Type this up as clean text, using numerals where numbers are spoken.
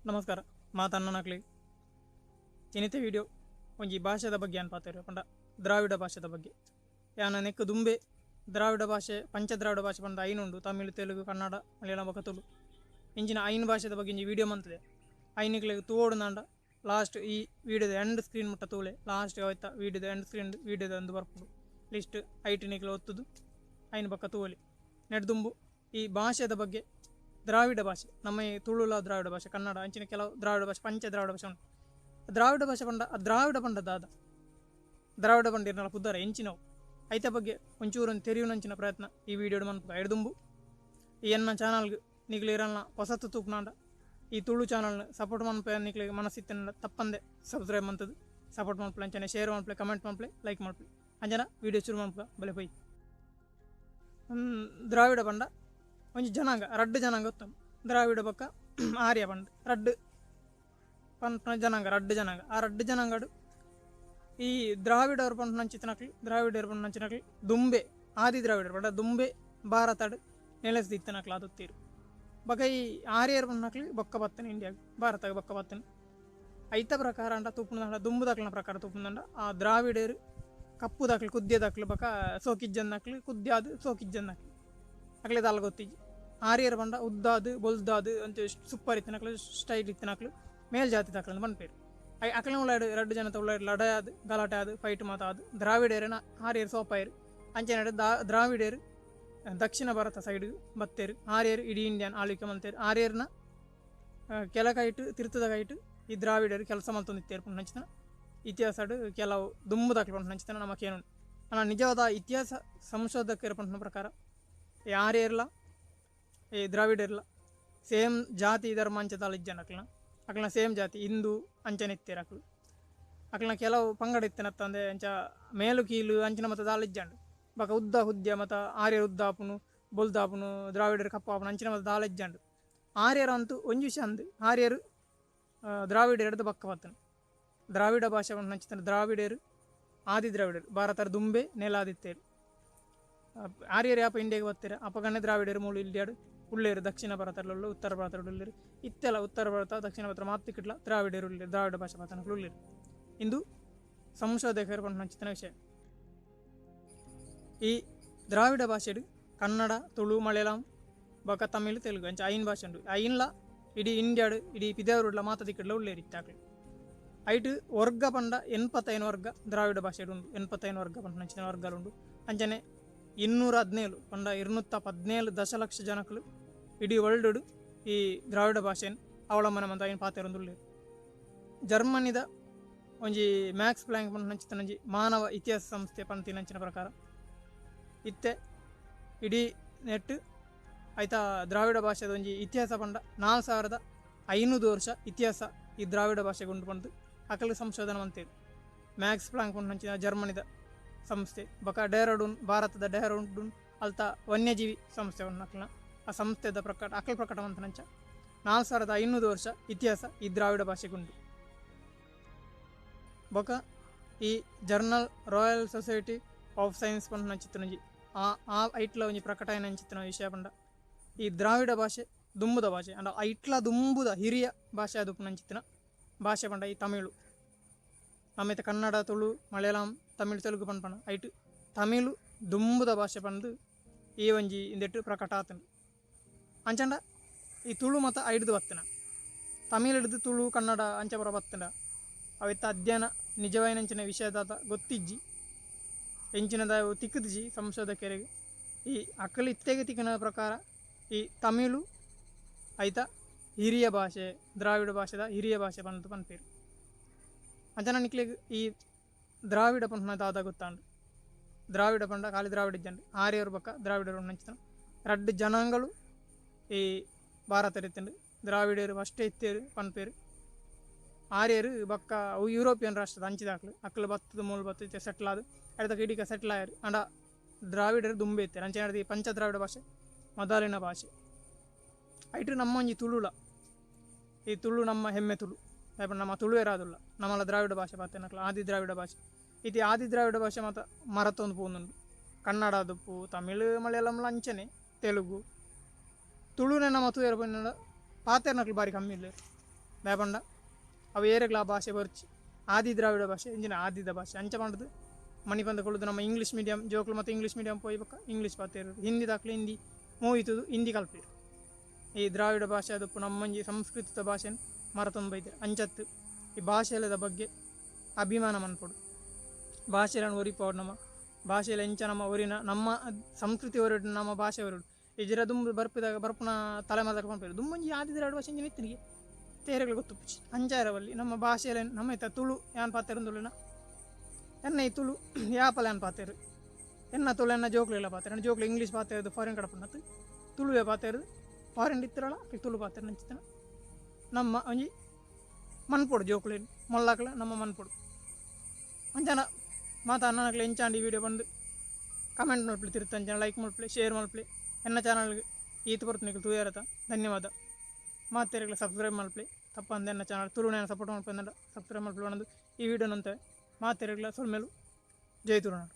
ನಮಸ್ಕಾರ ಮಾತನ್ನನಕ್ಲಿ ಇನಿತ ವಿಡಿಯೋ ಒಂಜಿ ಭಾಷೆದ ಬಗ್ಗೆ ಅನ್ಪಾತೇರು ಪಂಡ ದ್ರಾವಿಡ ಭಾಷೆದ ಬಗ್ಗೆ. ಯಾನ ನೆಕ್ಕು ದುಂಬೆ ದ್ರಾವಿಡ ಭಾಷೆ ಪಂಚದ್ರಾವಿಡ ಭಾಷೆ ಪಂಡ ಐನು ಉಂಡು, ತಮಿಳು, ತೆಲುಗು, ಕನ್ನಡ, ಮಲಯಾಳಂ ಬೊಕ ತುಳು. ಇಂಚಿನ ಐನು ಭಾಷೆದ ಬಗ್ಗೆ ಇಂಜಿ ವಿಡಿಯೋ ಮಂತದೆ. ಐನಿಕ್ಲೆಗ್ ತೂವೊಡುಂದಾಂಡ ಲಾಸ್ಟ್ ಈ ವಿಡಿಯೋದ ಎಂಡ್ ಸ್ಕ್ರೀನ್ ಮುಟ್ಟ ತೂಲೆ, ಲಾಸ್ಟ್ ಅವೆತ್ತ ವಿಡಿಯೋದ ಎಂಡ್ ಸ್ಕ್ರೀನ್ ವಿಡಿಯೋದ ಅಂದು ಬರ್ಪುಂಡು ಲಿಸ್ಟ್ ಐಟ್ ನಿಕ್ಲೆ ಒತ್ತುದು ಐನು ಬೊಕ ತೂವೊಲಿ. ನೆಡ್ದುಂಬು ಈ ಭಾಷೆದ ಬಗ್ಗೆ ದ್ರಾವಿಡ ಭಾಷೆ, ನಮ್ಮ ಈ ತುಳುಲ ದ್ರಾವಿಡ ಭಾಷೆ, ಕನ್ನಡ ಅಂಚಿನ ಕೆಲವು ದ್ರಾವಿಡ ಭಾಷೆ, ಪಂಚ ದ್ರಾವಿಡ ಭಾಷೆ ಉಂಟು. ದ್ರಾವಿಡ ಭಾಷೆ ಪಂಡ ಆ ದ್ರಾವಿಡ ಪಂಡ ದಾದ ದ್ರಾವಿಡ ಪಂಡ ಇರ್ನಲ ಪುದ್ದಾರ ಎಂಚಿನವು ಐತ ಬಗ್ಗೆ ಒಂಚೂರು ತೆರಿಯುನಂಚಿನ ಪ್ರಯತ್ನ ಈ ವಿಡಿಯೋಡು ಮನ್ಪುಗ. ಎಡ್ದುಂಬು ಈ ಎನ್ನ ಚಾನಲ್ಗೆ ನಿಕ್ಲು ಇರಲ್ಲ ಹೊಸತು ತೂಕ್ನಾಂಡ ಈ ತುಳು ಚಾನಲ್ನ ಸಪೋರ್ಟ್ ಮನ್ಪೆ ನಿಕ್ಲಿಗೆ ಮನಸ್ಸಿತ್ತಿನ ತಪ್ಪಂದೆ ಸಬ್ಸ್ಕ್ರೈಬ್ ಮಂತದ್ದು ಸಪೋರ್ಟ್ ಮನ್ಪಲೆ, ಅಂಚನೆ ಶೇರ್ ಮನ್ಪಲೆ, ಕಮೆಂಟ್ ಮನ್ಪಲೆ, ಲೈಕ್ ಮನ್ಪಲೆ. ಅಂಚನ ವಿಡಿಯೋ ಶುರು ಮನ್ಪುಗ ಬಲೆ ಪೋಯಿ. ದ್ರಾವಿಡ ಪಂಡ ಒಂಜಿ ಜನಾಂಗ, ರಡ್ಡು ಜನಾಂಗ ಉತ್ತಮ ದ್ರಾವಿಡ ಬೊಕ್ಕ ಆರ್ಯ ಪಂಡ ರಡ್ಡು ಪನ್ಪುನ ಜನಾಂಗ, ರಡ್ಡು ಜನಾಂಗ. ಆ ರಡ್ಡು ಜನಾಂಗಡು ಈ ದ್ರಾವಿಡರು ಪಂಪುನಂಚಿತ್ತಿನಕ್ಲು, ದ್ರಾವಿಡರು ಪಂಪುನಂಚಿನಕ್ಲು ದುಂಬೆ ಆದಿ ದ್ರಾವಿಡರು ಪಂಡ ದುಂಬೆ ಭಾರತಡ್ ನೆಲೆಸ್ದಿತ್ತಿನಕ್ಲು ಆದುತ್ತೀರು. ಬೊಕ ಈ ಆರ್ಯರು ಪಂಪುನಕ್ಲು ಬೊಕ್ಕ ಬತ್ತನ ಇಂಡಿಯಾಗ್ ಭಾರತಗ್ ಬೊಕ್ಕ ಬತ್ತನ. ಐತ ಪ್ರಕಾರ ಅಂಡ ತೂಪುನಂಡ ದುಂಬುದಕ್ಲೆನ ಪ್ರಕಾರ ತೂಪುನಂಡ ಆ ದ್ರಾವಿಡರು ಕಪ್ಪುದಕ್ಲು ಕುದ್ಯದಕ್ಲು ಬೊಕ ಸೋಕಿಜ್ಜನ್ನಕ್ಲು ಕುದ್ಯಾದ್ ಸೋಕಿಜ್ಜನ್ನಕ್ಲು ಅಕ್ಲೆ ದಾಲ ಗೊತ್ತಿಜ್ಜಿ. ಆರ್ಯರು ಪಂಡ ಉದ್ದಾದ್ ಬೊಲ್ದಾದ್ ಅಂಚ ಸೂಪರ್ ಇತ್ತಿನಕ್ಲು, ಸ್ಟೈಲ್ ಇತ್ತಿನಕ್ಲು, ಮೇಲ್ಜಾತಿದಕ್ಲು ಅಂದ್ ಪನ್ಪೆರ್. I ಅಕ್ಲೆನ ಉಲಾಯ್ಡ್ ರಡ್ಡ್ ಜನತ ಉಲಾಯ್ಡ್ ಲಡಾಯ್ ಗಲಾಟೆ ಆದ್ ಫೈಟ್ ಮಾತ ಆದ್ ದ್ರಾವಿಡೇರೆನ ಆರ್ಯರು ಸೋಪಾಯೆರ್. ಅಂಚನೆ ದ್ರಾವಿಡೇರು ದಕ್ಷಿಣ ಭಾರತ ಸೈಡ್ ಬತ್ತೆರ್. ಆರ್ಯರು ಇಡೀ ಇಂಡಿಯಾನ್ ಆಳ್ವಿಕೆ ಮಲ್ತೆರ್. ಆರ್ಯರ್ನ ಕೆಲ ಕೈಟ್ ತಿರ್ತದ ಕೈಟ್ ಈ ದ್ರಾವಿಡರು ಕೆಲಸ ಮಲ್ತೊಂದಿತ್ತೆರ್ ಪನ್ಪುನಂಚಿನ ಇತಿಹಾಸಡ್ ಕೆಲವು ದುಂಬುದಕ್ಲು ಪನ್ಪುನಂಚಿನ ನಮಕ್ ಏನುಂಡು. ಆಂಡ ನಿಜವಾದ ಇತಿಹಾಸ ಸಂಶೋಧಕರು ಪನ್ಪುನ ಪ್ರಕಾರ ಈ ಆರ್ಯರ್ಲ ಈ ದ್ರಾವಿಡರ್ಲ ಸೇಮ್ ಜಾತಿ ಧರ್ಮ ಅಂಚ ದಾಲ ಇಜ್ಜಂಡ್ ಅಕ್ಲ್ನ, ಅಕ್ಲ್ನ ಸೇಮ್ ಜಾತಿ ಹಿಂದೂ ಅಂಚನೆ ಇತ್ತೆರ್ ಅಕ್ಲು. ಅಕ್ಲ್ನ ಕೆಲವು ಪಂಗಡ ಇತ್ತಿನತ್ತಂದೆ ಅಂಚ ಮೇಲು ಕೀಲು ಅಂಚಿನ ಮಾತ ದಾಲ ಇಜ್ಜಂಡ್. ಬೊಕ ಉದ್ದ ಹುದ್ಯ ಮಾತ ಆರ್ಯರು ಉದ್ದ ಆಪುನು ಬೊಲ್ದು ಆಪುನು ದ್ರಾವಿಡರು ಕಪ್ಪು ಆಪುನು ಅಂಚಿನ ಮಾತ ದಾಲ ಇಜ್ಜಂಡ್. ಆರ್ಯರು ಅಂತೂ ಒಂಜಿ ವಿಷಯ ಅಂದ್ ಆರ್ಯರು ದ್ರಾವಿಡರ್ದ ಬೊಕ್ಕ ಬತ್ತನ. ದ್ರಾವಿಡ ಭಾಷೆ ಪನ್ಪುನಂಚಿನ ದ್ರಾವಿಡರು ಆದಿ ದ್ರಾವಿಡರು ಭಾರತರ ದುಂಬೆ ನೆಲಾದಿತ್ತೆರ್. ಆರ್ಯರು ಯಾಪ ಇಂಡಿಯಾಗ್ ಬತ್ತೆರ್ ಅಪಗನೆ ದ್ರಾವಿಡರು ಮೂಲು ಇಂಡಿಯಾಡ್ ಉಲ್ಲೇರು, ದಕ್ಷಿಣ ಭಾರತದಲ್ಲೂ ಉತ್ತರ ಭಾರತಡ್ ಉಲ್ಲೇರು. ಇತ್ತೆಲ ಉತ್ತರ ಭಾರತ ದಕ್ಷಿಣ ಭಾರತ ಮಾತಿಕ್ಕಿಟ್ಲ ದ್ರಾವಿಡರು ಉಲ್ಲೇರು, ದ್ರಾವಿಡ ಭಾಷೆ ಮಾತನಕುಲು ಉಲ್ಲೇರು. ಇಂದು ಸಂಶೋಧಕರು ಪನ್ಪುನಂಚಿನ ವಿಷಯ. ಈ ದ್ರಾವಿಡ ಭಾಷೆಡ್ ಕನ್ನಡ, ತುಳು, ಮಲಯಾಳಂ ಬೊಕ ತಮಿಳು, ತೆಲುಗು ಅಂಚ ಐನ್ ಭಾಷೆ ಉಂಡು. ಐನ್ಲ ಇಡೀ ಇಂಡಿಯಾಡ್ ಇಡೀ ಪಿದಯೂರುಡ್ಲ ಮಾತ ದಿಕ್ಕುಡ್ಲ ಉಲ್ಲೇರು ಇತ್ತಾಕ್ಲು. ಐಟ್ ವರ್ಗ ಪಂಡ 85 ವರ್ಗ ದ್ರಾವಿಡ ಭಾಷೆಡ್ ಉಂಡು, 85 ವರ್ಗ ಪನ್ಪುನಂಚಿನ ವರ್ಗಲು ಉಂಡು. ಅಂಚನೆ 217 ಪಂಡ 217 ದಶಲಕ್ಷ ಜನಕುಲು ಇಡೀ ವರ್ಲ್ಡ್ ಈ ದ್ರಾವಿಡ ಭಾಷೆನ್ ಅವಲಂಬನೆ ಮಂತ್ ಐನ್ ಪಾತೆರೊಂದುಲ್ಲೆರ್. ಜರ್ಮನಿದ ಒಂಜಿ ಮ್ಯಾಕ್ಸ್ ಪ್ಲಾಂಕ್ ಪನ್ಪುನಂಚಿನ ಒಂಜಿ ಮಾನವ ಇತಿಹಾಸ ಸಂಸ್ಥೆ ಪನ್ತಿನಂಚಿನ ಪ್ರಕಾರ ಇತ್ತೆ ಇಡೀ ನೆಟ್ ಐತ ದ್ರಾವಿಡ ಭಾಷೆದ ಒಂಜಿ ಇತಿಹಾಸ ಪಂಡ 4500 ವರ್ಷ ಇತಿಹಾಸ ಈ ದ್ರಾವಿಡ ಭಾಷೆಗೆ ಉಂಡು ಪಂದ್ ಅಕಲ್ ಸಂಶೋಧನೆ ಮಂತೇರು. ಮ್ಯಾಕ್ಸ್ ಪ್ಲಾಂಕ್ ಪನ್ಪುನಂಚಿನ ಜರ್ಮನಿದ ಸಂಸ್ಥೆ ಬೊಕ ಡೆಹ್ರಾಡೂನ್ ಭಾರತದ ಡೆಹ್ರಾಡೂನ್ ಅಲ್ತ ವನ್ಯಜೀವಿ ಸಂಸ್ಥೆ ಅಕ್ಲ್ನ ಆ ಸಂಸ್ಥೆದ ಪ್ರಕಟ ಅಕಲ್ ಪ್ರಕಟ ಮಂತನಂಚ 4500 ವರ್ಷ ಇತಿಹಾಸ ಈ ದ್ರಾವಿಡ ಭಾಷೆಗುಂಡು. ಬೊಕ ಈ journal royal society of science ಪನ್ಪುನಂಚಿತ್ತಿನೊಂಜಿ ಆ ಆ ಐಟ್ಲ ಒಂಜಿ ಪ್ರಕಟ ಆಯಿನಂಚಿತ್ತಿನ ವಿಷಯ ಪಂಡ ಈ ದ್ರಾವಿಡ ಭಾಷೆ ದುಂಬುದ ಭಾಷೆ ಅಂಡ ಐಟ್ಲ ದುಂಬುದ ಹಿರಿಯ ಭಾಷೆ ಆದುಪ್ಪುನಂಚಿತ್ತಿನ ಭಾಷೆ ಪಂಡ ಈ ತಮಿಳು. ನಮ್ಮಿತ ಕನ್ನಡ, ತುಳು, ಮಲಯಾಳಂ, ತಮಿಳು, ತೆಲುಗು ಪನ್ಪನ ಐಟ್ ತಮಿಳು ದುಂಬುದ ಭಾಷೆ ಪಂದ್ ಈ ಒಂಜಿ ಇಂದೆಟ್ ಪ್ರಕಟ ಆತುಂಡು. ಅಂಚಂಡ ಈ ತುಳು ಮತ ಐಡ್ದು ಬತ್ತಿನ ತಮಿಳು ತುಳು ಕನ್ನಡ ಅಂಚ ಪೂರ ಬತ್ತುಂಡ ಅವೆತ್ತ ಅಧ್ಯಯನ ನಿಜವಾಯಿನಂಚಿನ ವಿಷಯದಾದ ಗೊತ್ತಿಜ್ಜಿ, ಎಂಚಿನದ ತಿಕ್ಕುದಿಜಿ ಸಂಶೋಧಕರಿಗೆ. ಈ ಅಕಲ್ ಇತ್ತೆಗೆ ತಿಕ್ಕಿನ ಪ್ರಕಾರ ಈ ತಮಿಳು ಐತ ಹಿರಿಯ ಭಾಷೆ, ದ್ರಾವಿಡ ಭಾಷೆದ ಹಿರಿಯ ಭಾಷೆ ಪಂದ್ ಪನ್ಪೆರ್. ಅಂಚನ ನಿಕ್ಲೆಗ್ ಈ ದ್ರಾವಿಡ ಪನ್ಪುನ ದಾದ ಗೊತ್ತಾಂಡ್. ದ್ರಾವಿಡ ಪಂಡ ಖಾಲಿ ದ್ರಾವಿಡ ಇಜ್ಜಂಡ್, ಆರ್ಯರು ಬೊಕ್ಕ ದ್ರಾವಿಡರು ಪನ್ಪುನಂಚಿನ ರಡ್ಡ್ ಜನಾಂಗಲು ಈ ಭಾರತಡ್ ಇತ್ತ್ಂಡ್. ದ್ರಾವಿಡರು ಫಸ್ಟ್ ಇತ್ತೆರ್ ಪನ್ಪೆರ್. ಆರ್ಯರು ಬೊಕ್ಕ ಅವು ಯುರೋಪಿಯನ್ ರಾಷ್ಟ್ರದ ಅಂಚಿದಾಕ್ಲು ಅಕ್ಲು ಬತ್ತುದು ಮೂಲು ಬತ್ತು ಇತ್ತೆ ಸೆಟ್ಲ್ ಆದ್ ಅಡೆತಕ ಇಡೀಕ ಸೆಟ್ಲ್ ಆಯೆರ್. ಆಂಡ ದ್ರಾವಿಡರು ದುಂಬೆ ಇತ್ತೆರ್. ಅಂಚನೆ ಈ ಪಂಚ ದ್ರಾವಿಡ ಭಾಷೆ ಮೊದಲಿನ ಭಾಷೆ. ಐಟ್ ನಮ್ಮೊಂಜಿ ತುಳುಲ ಈ ತುಳು ನಮ್ಮ ಹೆಮ್ಮೆ ತುಳು ದಾಯೆ ಪಂಡ ನಮ್ಮ ತುಳುವೆರಾದುಲ್ಲ ನಮ್ಮಲ ದ್ರಾವಿಡ ಭಾಷೆ ಪಾತೆರ್ನಕ್ಲು ಆದಿ ದ್ರಾವಿಡ ಭಾಷೆ. ಇತ್ತೆ ಆದಿ ದ್ರಾವಿಡ ಭಾಷೆ ಮಾತ ಮರತೊಂದು ಪೋವೊಂದುಂಡು. ಕನ್ನಡ ದುಪ್ಪು ತಮಿಳು ಮಲಯಾಳಂಲ ಅಂಚನೆ ತೆಲುಗು ತುಳುನೆ ನಮ ತೂಯೆರೆ ಪೋಯಿನಂಡ ಪಾತೆರ್ನಕ್ಲು ಬಾರಿ ಕಮ್ಮಿ ಉಲ್ಲೆರ್. ದಾಯೆ ಪಂಡ ಅವು ಏರೆಗ್ಲಾ ಭಾಷೆ ಬೊರ್ಚಿ ಆದಿ ದ್ರಾವಿಡ ಭಾಷೆ ಇಂಚಿನ ಆದಿದ ಭಾಷೆ ಅಂಚ ಪಂಡ್ದ್ ಮನಿಪಂದೆ ಕುಲ್ಲುದು ನಮ್ಮ ಇಂಗ್ಲೀಷ್ ಮೀಡಿಯಂ ಜೋಕುಲು ಮಾತ ಇಂಗ್ಲೀಷ್ ಮೀಡಿಯಂ ಪೋಯಿ ಬೊಕ್ಕ ಇಂಗ್ಲೀಷ್ ಪಾತೆರುವೆರ್ ಹಿಂದಿದಕ್ಲು ಹಿಂದಿ ಮೂವಿ ತೂದು ಹಿಂದಿ ಕಲ್ಪೆರ್. ಈ ದ್ರಾವಿಡ ಭಾಷೆ ಆದುಪ್ಪು ನಮ್ಮೊಂಜಿ ಸಂಸ್ಕೃತಿದ ಭಾಷೆನ್ ಮರತೊಂದು ಬೈದೆರ್ ಅಂಚತ್ತ್ ಈ ಭಾಷೆಲೆದ ಬಗ್ಗೆ ಅಭಿಮಾನ ಮನ್ಪೊಡು ಭಾಷೆಲೆನ್ ಒರಿಪಾವೊಡು ನಮ ಭಾಷೆಲು ಎಂಚ ನಮ ಒರಿನ ನಮ್ಮ ಸಂಸ್ಕೃತಿ ಒರಿಯೊಡು ನಮ್ಮ ಭಾಷೆ ಒರಿಯೊಡು ಇಜ್ಜಿಡ ದುಂಬು ಬರ್ಪಿದ ಬರ್ಪುನ ತಲೆಮಾರ್ದಕುಲು ಪನ್ಪೆರ್ ದುಂಬೊಂಜಿ ಆದಿ ದ್ರಾವಿಡ ಭಾಷೆ ಇಂಚಿನ ಇತ್ತಿನಿಗೆ ತೇರೆಗ್ಲ ಗೊತ್ತುಪ್ಪುಜಿ ಅಂಚ ಇರವಲ್ಲಿ ನಮ್ಮ ಭಾಷೆಲೆನ್ ನಮ್ಮ ಇತ್ತೆ ತುಳು ಯಾನ್ ಪಾತೆರೊಂದುಲ್ಲೆನ ಎನ್ನ ಈ ತುಳು ಯಾಪಲ ಯಾನ್ ಪಾತೆರು ಎನ್ನ ತುಳು ಎನ್ನ ಜೋಕುಲೆಗ್ಲ ಪಾತೆರು ಎನ್ನ ಜೋಕುಲು ಇಂಗ್ಲೀಷ್ ಪಾತೆರ್ದ್ ಫಾರಿನ್ ಕಡಪುನತ್ ತುಳುವೆ ಪಾತೆರ್ದ್ ಫಾರಿನ್ ಇತ್ತಿರಲ ತುಳು ಪಾತೆರ್ನಂಚಿತ್ತಿನ ನಮ್ಮ ಒಂಜಿ ಮನ್ಪೊಡು ಜೋಕುಲೆನ್ ಮೊಲ್ಲಕ್ಲ ನಮ್ಮ ಮನ್ಪೊಡು ಅಂಚನ ಮಾತ ಅಣ್ಣನಕ್ಲೆ ಎಂಚಾಂಡ್ ಈ ವಿಡಿಯೋ ಪಂದ್ ಕಮೆಂಟ್ ಮಲ್ಪುಲೆ ತಿರ್ತ್ ಅಂಚನೆ ಲೈಕ್ ಮಲ್ಪುಲೆ ಶೇರ್ ಮಲ್ಪುಲೆ ಎನ್ನ ಚಾನಲ್ಗ್ ಈತ್ ಪೊರ್ತು ನಿಕುಲು ತೂಯರತ ಧನ್ಯವಾದ ಮಾತೆರೆಗ್ಲ ಸಬ್ಸ್ಕ್ರೈಬ್ ಮಲ್ಪುಲೆ ತಪ್ಪಂದೆ ಎನ್ನ ಚಾನಲ್ ತುಳುನಾಡ್ ಸಪೋರ್ಟ್ ಮಲ್ಪುಲೆ ಪಂಡ ಸಬ್ಸ್ಕ್ರೈಬ್ ಮಲ್ಪುಲೆ ಪಂದ್ ಈ ವಿಡಿಯೋನ್ ಉಂತವೆ ಮಾತೆರೆಗ್ಲ ಸೊಲ್ಮೆಲು ಜೈ ತುಳುನಾಡ್.